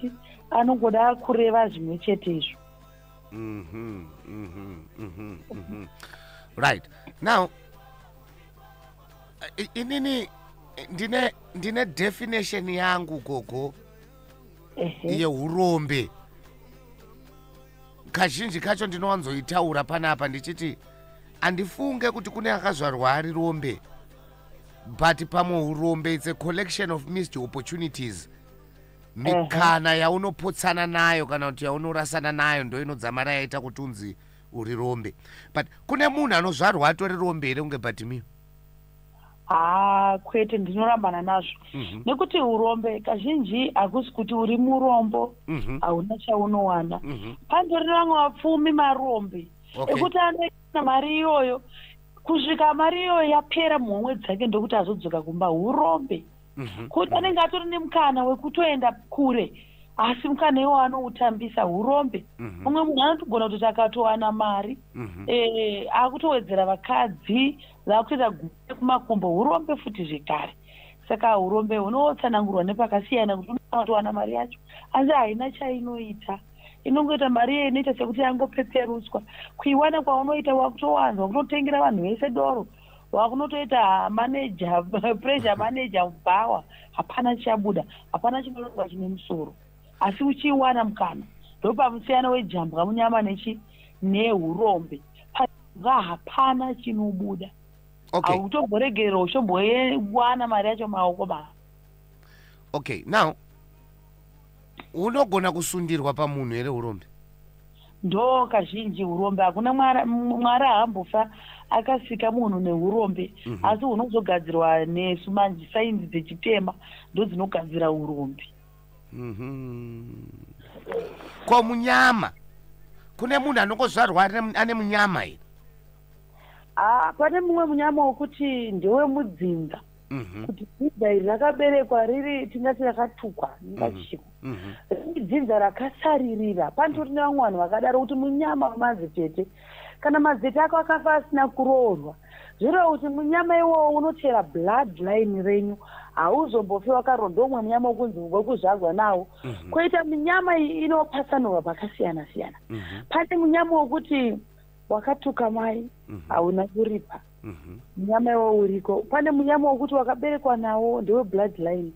mukati anongoda kureva zvimwe chete izvo. Right now, inini ndine definition yangu, gogo, yeurombe. Kazhinji kacho ndinowanzoitaura panapa ndichiti handifunge kuti kune akazvarwa ari rombe, but pamwe urombe, it's a collection of missed opportunities, mikana yaunopotsana nayo kana kuti yaunorasana nayo, ndo inodzamara yaita kuti unzi uri rombe. But kune munhu anozvarwa atori rombe here, kunge Bhatimiyo? Haa, kwete, ndinorambana nazvo, nekuti urombe kazhinji hakusi kuti uri murombo, hauna chaunowana. Pandori nevamwe vapfumi marombe ekuti anoita mari iyoyo kusvika mari iyoyo yapera muhomwe dzake, ndokuti azodzoka kumba. Urombe. Kuti anenge atori nemukana wekutoenda kure, asi mukana iwo anoutambisa. Urombe. Mumwe munhu anotogona kutoti akatowana mari, akutowedzera vakadzi, vakutoita gume kumakumbo. Urombe futi zvekare. Saka urombe hunotsanangurwa nepakasiyana, kuti unotowana mari yacho asi haina chainoita. Inongoita mari iyoyo inoita sekuti yangopeperutswa. Kuiwana kwaunoita, wakutowanza, wakutotengera vanhu vese doro, wakunotoita manager, pressure manager mubhawa. Hapana chichabuda, hapana chinorongwa chine musoro, asi uchiiwana mukana. Ndopamusiyano wejambwa munyama nechi neurombe. Pajambwa hapana chinobuda. Hautomboregerera uchombowana mari yacho maoko ba. Okay, now unogona kusundirwa pamunhu here urombe? Ndo kazhinji urombe hakuna. Mwari haambofa akasika munhu neurombe, asi hunozogadzirwa nesu manje. Sainzi dzechitema ndo dzinogadzira urombe. Ko munyama, kune munhu anongozvarwa ane munyama here? Ah, pane mumwe munyama wekuti ndewemudzinza, kuti dzinza iri rakaberekwa riri, tingati rakatukwa, ndingachiko, riri dzinza rakasaririra. Panotori nevamwe vanhu vakadaro, kuti munyama wemadzitete. Kana madzitete ako akafa asina kuroorwa, zvireva kuti munyama iwowo unotera blood line renyu, hauzombofi wakaroorwa. Ndomwe munyama wekunzi wekuzvarwa nawo. Kwoita minyama iyi inopatsanurwa pakasiyana siyana. Pane munyama wekuti wakatuka mai, hauna kuripa. Munyama iwowo uriko. Pane munyama wekuti wakaberekwa nawo, ndewe blood line,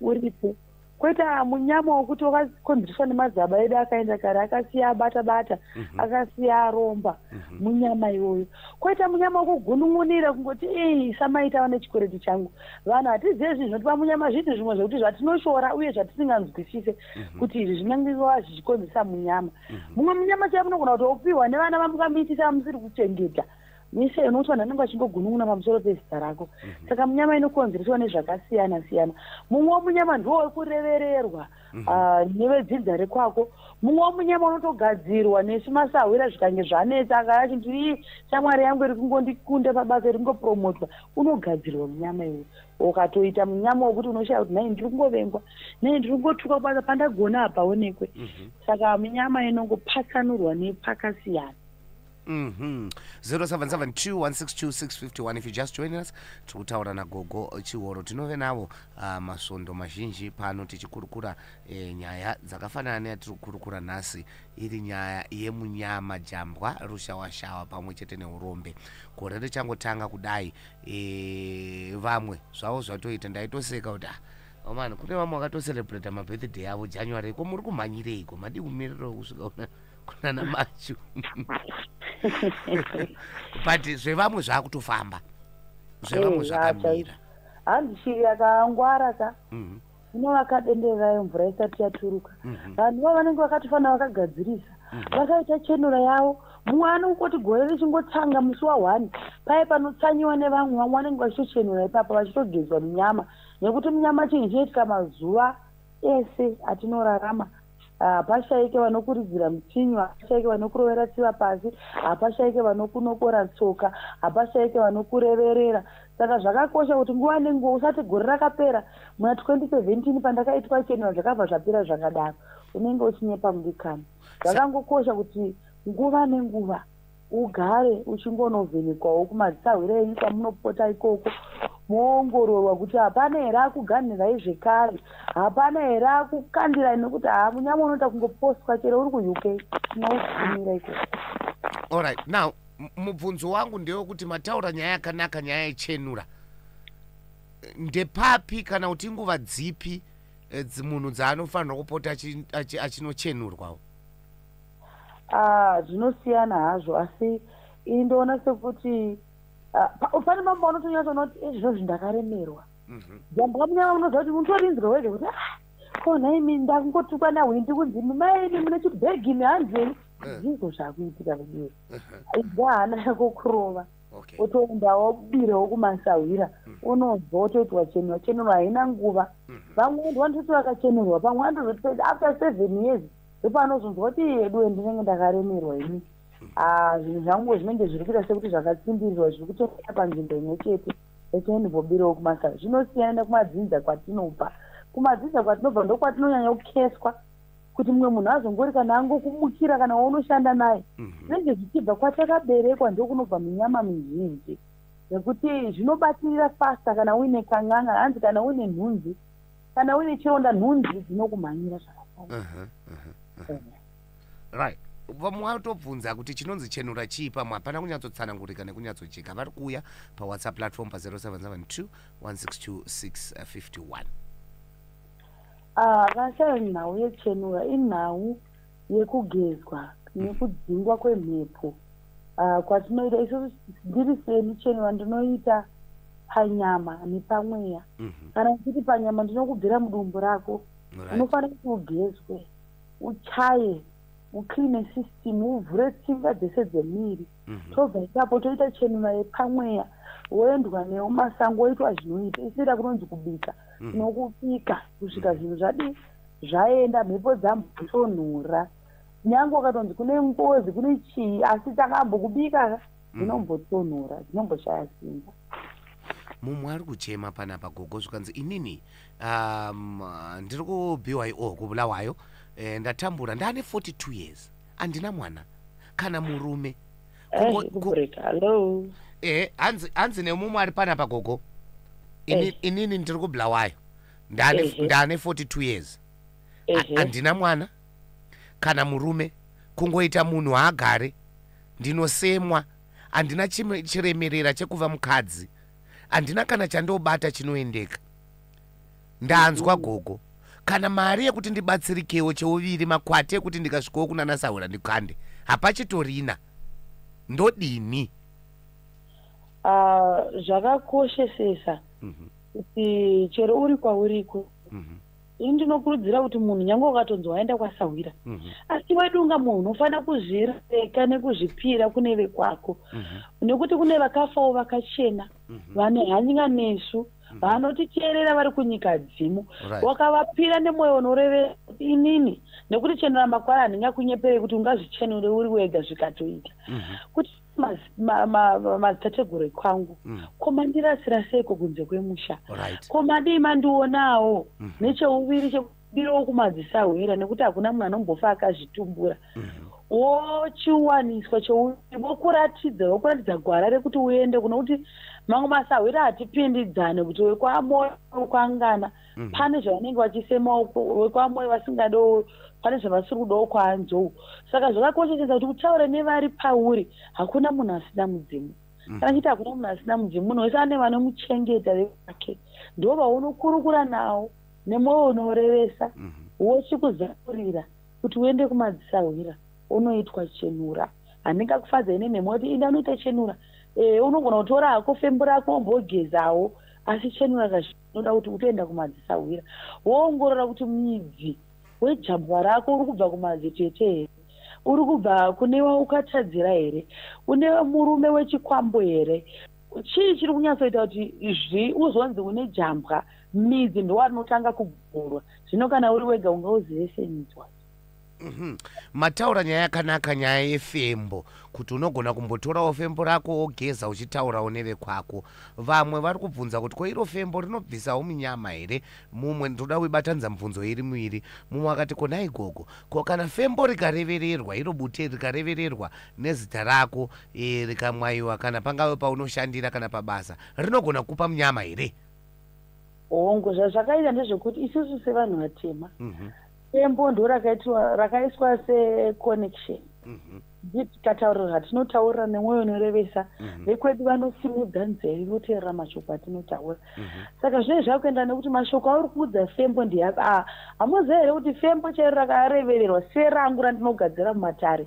uripo. Kwoita munyama wekuti wakakonzereswa nemadzibaba edu akaenda kare, akasiya abata bata, akasiya aromba, munyama iwoyo. Kwoita munyama wekugunun'unira, kungoti, "Ei, samaita vane chikwereti changu." Vanhu hatizive zvinhu zvinotipa munyama, zvinhu zvimwe zvekuti zvatinoshora uye zvatisinganzwisise kuti izvi zvinangeva zvichikonzeresa munyama. Mumwe munyama chaivo munogona kuti upiwa nevana vamukamitisa, musiri kuchengeta mise, unokuti vanhu vanenge vachingogunun'una pamusoro pezita rako. Saka munyama inokonzereswa nezvakasiyana siyana. Mumwe wemunyama ndiwo wekurevererwa nevedzinza rekwako. Mumwe wemunyama unotogadzirwa nesu masahwira, zvikange zvanetsa, akaya achinti, "Ii, shamwari yangu iri kungondikunda pabasa, iri kungopromotwa." Unogadzirwa munyama iwe, ukatoita munyama wekuti unoshaya kuti, "Nai, ndiri kungovengwa, nei ndiri kungotukwa kubasa, pandagona hapaonekwe." Saka munyama inongopatsanurwa nepakasiyana. 0772162651 if you just join us. Tiri kutaura nagogo Chihoro. Tinove navo masvondo mazhinji pano tichikurukura nyaya dzakafanana neyatiri kukurukura nhasi, iri nyaya yemunyama, jambwa, rushawashawa pamwe chete neurombe. Gore richangotanga kudai, vamwe zvavo zvatoita. Ndaitoseka kuti, ah, omani, kune vamwe vakatocelebrata mabirthday avo January. Ko muri kumhanyireiko? Madi kumirirawo kusvika kunana Machu? But zvevamwe zvaakutofamba, zvevamwe zvakamira. Hanzi shiri yakangwara ka inovaka dendere rayo mvura isati yaturuka. Vanhu ivo vanenge vakatofanira vakagadzirisa, vakaita chenura yavo. Mumwe anongoti gore richingotanga musi wa1, paye panotsanyiwa nevamwe, vamwe vanenge vachitochenura ipapo, vachitogezwa munyama, nekuti munyama chinhu chinoitika mazuva ese atinorarama. Hapashaike vanokuridzira mutsinyo, hapashaike vanokurovera tsiva pasi, hapashaike vanokunokora tsoka, hapashaike vanokureverera. Saka zvakakosha kuti nguva nenguva, usati gore rakapera muna 2017 pandakaitwa chenura zvakabva zvapera zvakadaro, unenge uchinyepa mudikani. Zvakangokosha kuti nguva nenguva. Ugare uchingonovhenekwawo kumadzisahwira enyu kwamunopota ikoko, moongororwa kuti hapana here akuganhirai zvekare, hapana here akukandirai, nekuti haa, munyama unoita kungopostwa chero uri kuUK, tinoutumira ikoko. Alright, now mubvunzo wangu ndewekuti mataura nyaya yakanaka, nyaya yechenura. Ndepapi kana kuti inguva dzipi munhu dzaanofanirwa kupota achinochenurwawo? Ah, zvinosiyana hazvo, asi ini ndoona sekuti pane mambo anotonyatsoona kuti izvozvi ndakaremerwa. Jambwa munyama unoziva kuti unotorinzwa wega kuti ah, ko nhaimi, ndakungotukwa nahwindi kunzi maini mune chibhegi nehanzei. Ndizvo zvakuitika veduwe. Idza hana yako kurova, otoenda wobirawo kumasahwira, unonzwa wotoitwa chenurwa. Chenurwa haina nguva. Vamwe vanototi vakachenurwa, pamwe vanotozoti after 7 years ndopanozonzwa kuti yeduwe, ndinenge ndakaremerwa ini. Ah, zvinhu zvangu zvinenge zviri kuita sekuti zvakatsimbirirwa, zviri kutoenda panzvimbo imwe chete, rechaindibobirawo kumasahwira. Zvinosiyana nekumadzinza kwatinobva. Kumadzinza kwatinobva ndokwatinonyanya kukeswa, kuti mumwe munhu azongori kana angokumukira kana waunoshanda naye. Zvinenge zvichibva kwatakaberekwa, ndokunobva minyama mizhinji, nekuti zvinobatirira faster kana uine kan'anga, hanzi kana uine nhunzi, kana uine chironda, nhunzi dzinokumhanyira zvakakwana. Right, vamwe vatobvunza kuti chinonzi chenura chii. Pamwe hapana kunyatsotsanangurika nekunyatsojeka. Vari kuuya paWhatsApp platform pa0772 162 651. Ah, vashaya nhau yechenura inhau yekugezwa nekudzingwa kwemhepo. Ah, kwatinoita isusu, ndiri seni, chenura ndinoita panyama nepamweya. Kana ndichiti panyama, ndinokubvira mudumbu rako. Unofanira kuti ugezwe, uchaye, ucleane system, uvhure tsinga dzese dzemuviri. Tobva ipapo toita chenura yepamweya, woendwa newo masango, woitwa zvinoita isira kunonzi kubika. Tinokubika kusvika zvinhu zvadii, zvaenda, mhepo dzambotonhora. Nyange ukatonzi kune ngozi, kune chii, asi takambokubika, dzinombotonhora, dzinomboshaya simba. Mumwe ari kuchema panapa, gogo, zvikanzi inini ndiri kuBYO kuBulawayo, ndatambura, ndaane 42 years, handina mwana kana murume. Kubreka, hallo? Hanzi nemumwe ari panapa, gogo, inini ndiri kuBulawayo, ndaane 42 years, handina mwana kana murume, kungoita munhu haagare, ndinosemwa, handina chiremerera chekuva mukadzi, handina kana chandobata chinoendeka. Ndanzwa, gogo, kana mari yekuti ndibatsirikewo cheuviri, makwati ekuti ndikasvikawo kunana sahwira ndikande, hapachitorina. Ndodini? Ah, zvakakoshesesa kuti chero uri kwauriko, ini ndinokurudzira kuti munhu nyange ukatonzi waenda kwasahwira, asi wedunga munhu unofanira kuzvireka nekuzvipira kune vekwako, nekuti kune vakafawo vakachena, vane hanya nesu, vanotiteerera vari kunyika dzimu. Wakavapira nemwoyo unorevera kuti inini, nekuti chenura makwara handingakunyeperei kuti ungazvichenure uri wega zvikatoita, kuti madzitateguru ekwangu, ko mandirasira seiko kunze kwemusha? Ko madii mandionawo necheuviri chekubirawo kumadzisahwira, nekuti hakuna munhu anombofa akazvitumbura. Wochiwaniswa cheuviri, vokuratidza gwara rekuti uende kuno, kuti mamwe masahwira hatipindidzane kuti wekwaMoyo wekwangana pane zvavanenge vachisemawo, wekwaMoyo vasingadewo, pane zvavasiri kudawo kwaanzou. Saka zvakakoshesesa kuti utaure nevari pauri. Hakuna munhu asina mudzimu. Kana chiti hakuna munhu asina mudzimu, munhu wese ane vanomuchengeta vevake, ndo vaunokurukura nawo nemwoyo unorevesa, wochikuzaurira kuti uende kumadzisahwira unoitwa chenura. Handingakufadzai nenhemo kuti inda unoita chenura. Unogona kutora hako fembo rako wombogezawo, asi chenura kazvinoda kuti utoenda kumadzisahwira, woongorora kuti midzi wejambwa rako uri kubva kumadzitete here, uri kubva kune waukatadzira here, une murume wechikwambo here, chii chiri kunyatsoita kuti zvi uzonzi une jambwa. Midzi ndowarinotanga kugurwa. Zvino kana uri wega, ungauzive sei midzi wacho? Mataura nyaya yakanaka, nyaya yefembo, kuti unogona kumbotorawo fembo rako wogeza uchitaurawo nevekwako. Vamwe vari kubvunza kuti ko iro fembo rinobvisawo munyama here? Mumwe, ndoda kuibatanidza mibvunzo iri miviri. Mumwe akati, "Kona igogo, ko kana fembo rikarevererwa, iro bute rikarevererwa nezita rako, rikamwayiwa kana pangave paunoshandira kana pabasa, rinogona kupa munyama here?" Hongu, zvazvakaita ndezvekuti isusu sevanhu vatema, fembo ndo rakaiswa seconnection. Tikataurira zvatinotaurira nemwoyo unorevesa, vekwedu vanosimudza nzeve voteerera mashoko atinotaura. Saka zvinenge zvakuenda nekuti mashoko auri kuudza fembo ndeapa. Hamuziva here kuti fembo chairo rakarevererwa serangu randinogadzira mumatare,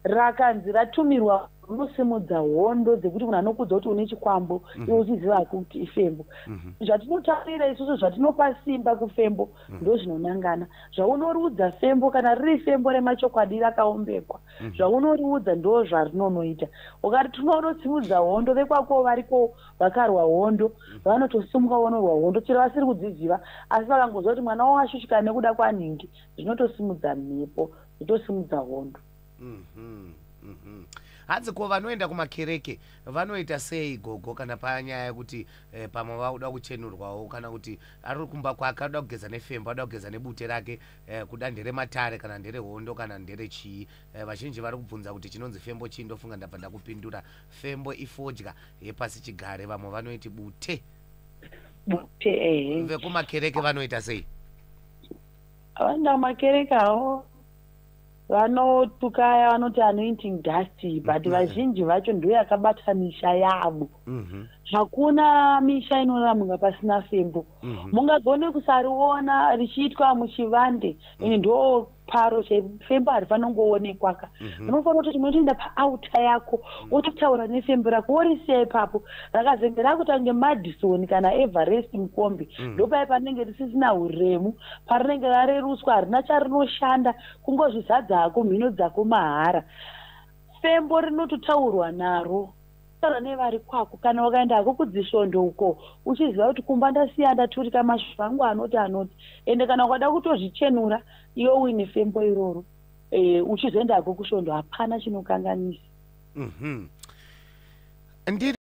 rakanzi ratumirwa, rinosimudza hondo dzekuti munhu anokuudza kuti une chikwambo, iwe uchiziva kuti ifembo. Zvatinotaurira isusu, zvatinopa simba kufembo, ndo zvinonangana. Zvaunoriudza fembo, kana riri fembo remachokwadi rakaombekwa, zvaunoriudza ndo zvarinonoita. Ukati tinonosimudza hondo, vekwako variko vakarwa hondo vanotosimuka vonorwa hondo chero vasiri kudziziva, asi vakangoziva kuti mwana wavo ashushikana nekuda kwanhingi, zvinotosimudza mhepo, zvinotosimudza hondo. Hanzi ko vanoenda kumakereke vanoita sei, gogo, kana panyaya yekuti pamwe vakuda kuchenurwawo, kana kuti ari kumba kwake anoda kugeza nefembo, anoda kugeza nebute rake, kuda nderematare kana nderehondo kana nderechii? Vazhinji vari kubvunza kuti chinonzi fembo chii. Ndofunga ndabva ndakupindura. Fembo ifodya yepasi chigare, vamwe vanoiti bute. Bute, ehe. Vekumakereke vanoita sei? Vanoenda kumakereke avo vanotuka aya vanoti anointing dust, but vazhinji vacho ndo yakabata misha yavo. Hakuna misha inoramuka pasina fembo. Mungagone kusariona richiitwa muchivande, ini ndo paro chaipo. Fembo harifanongoonekwa. Unofanira kuti unotoenda paaltar yako, wototaura nefembo rako, worisiya ipapo. Rakazenge rakutange Madison kana Everest mukombe, ndopai panenge risisina uremu, parinenge rareruswa, harina charinoshanda, kungozvizadza hako mhino dzako mahara. Fembo rinototaurwa naro, taura nevari kwako. Kana ukaenda hako kudzisvondo uko, uchiziva kuti kumba ndasiya ndaturika mashoko angu anoti, ende kana ukada kutozvichenura iwe uine fembo iroro, uchizoenda hako kusvondo, hapana chinokanganisa. Ndiri